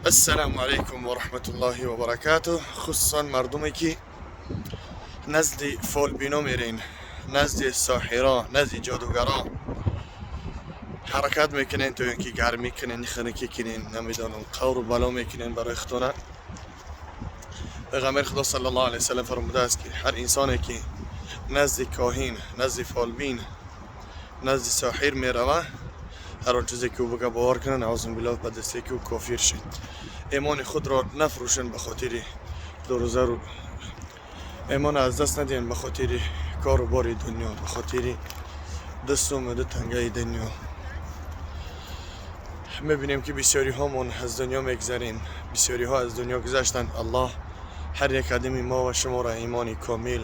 Ассалому алайкум ва раҳматуллоҳи ва баракатуҳ. Хусусан мардуме, ки назди фолбино мерен, назди соҳиро, назди ҷодугаро ҳаракат мекунен, то ин ки гармӣ кунен, хунукӣ кунен, намедонам, қавру бало мекунен барои худтона. Пайғамбари Худо саллаллоҳу алайҳи васаллам фармудааст, ки ҳар инсоне, ки назди коҳин, назди фолбин, назди соҳир мерава, ҳар он чизе, ки ӯ бигӯяд, бовар кунад, наъузу биллоҳ, ба дасте ки ӯ кофир шуд. Имони худро нафрӯшен ба хотири дурӯзару имон аз даст надиҳен ба хотири кору бори дунё, ба хотири 2 суму 2 тангаи дунё. Мебинем, ки бисёриҳомон аз дунё мегзарем, бисёриҳо аз дунё гузаштанд. Аллоҳ ҳар як одами мо ва шуморо имони комил,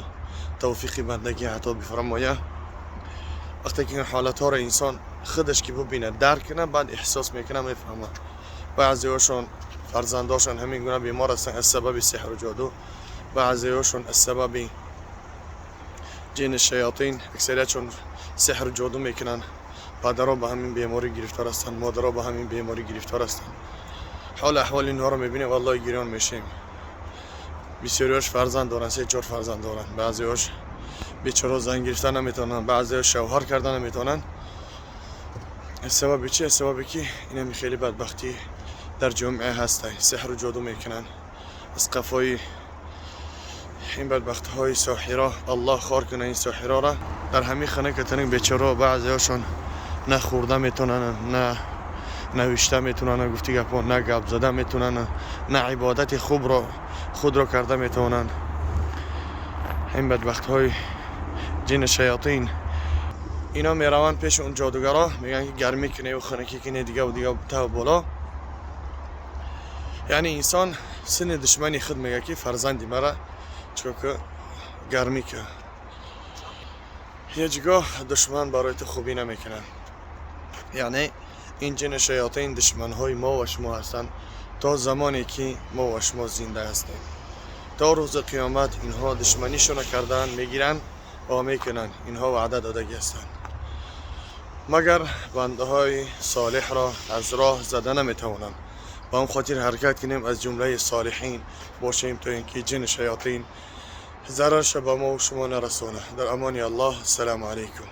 тавфиқи бандагӣ ато бифармояд. Вақте ки ин ҳолатҳоро инсон худаш ки бубинад, дарк кунад, баъд эҳсос мекунад, мефаҳмад. Баъзеҳошон фарзандошон ҳамин гуна бемор ҳастанд аз сабаби сеҳру ҷоду, баъзеҳошон аз сабаби ҷини шаётин. Аксариятшон сеҳру ҷоду мекунанд. Падарҳо ба ҳамин беморӣ гирифтор ҳастанд, модарҳо ба ҳамин беморӣ гирифтор ҳастанд. Ҳоли аҳволи инҳоро мебинем, валлоҳи, гирён мешем. Бисёриҳош фарзанд доранд, се, чор фарзанд доранд. Баъзеҳош бечора зан гирифта наметавонанд, баъзеҳош шавҳар карда наметавонанд. Аз сабаби чи? Аз сабабе ки инами хеле бадбахтӣ дар ҷомеа ҳаста, сеҳру ҷоду мекунанд. Аз қафои ин бадбахтҳои соҳиро Аллоҳ хор кунад ин соҳирора. Дар ҳамин хона катанак бечорао баъзеҳошон на хӯрда метавонанд, на навишта метавонанд, гуфти гапҳо, на гап зада метавонанд, на ибодати хубро худро карда метавонанд. Ин бадбахтҳои ҷини шаётин, ино мераванд пеши он ҷодугаро, мегӯянд, ки гармӣ куневу хунукӣ куне, дигаву дига тав боло. Яъне инсон сини душмани худ мегӯяд, ки фарзанди мара чикор ку, гармӣ ку. Ҳеҷ гоҳ душман барои ту хубӣ намекунад. Яъне ин ҷини шаётин душманҳои мо ва шумо ҳастанд то замоне, ки мо ва шумо зинда ҳастем. То рӯзи қиёмат инҳо душманишона кардаанд, мегиранд ва мекунанд. Инҳо ваъда додагӣ ҳастанд, магар бандаҳои солеҳро аз роҳ зада наметавонанд. Ба он хотир ҳаракат кунем, аз ҷумлаи солиҳин бошем, то ин ки ҷини шаётин зарарша ба мо шумо нарасонад. Дар амони Аллоҳ. Ассалому алайкум.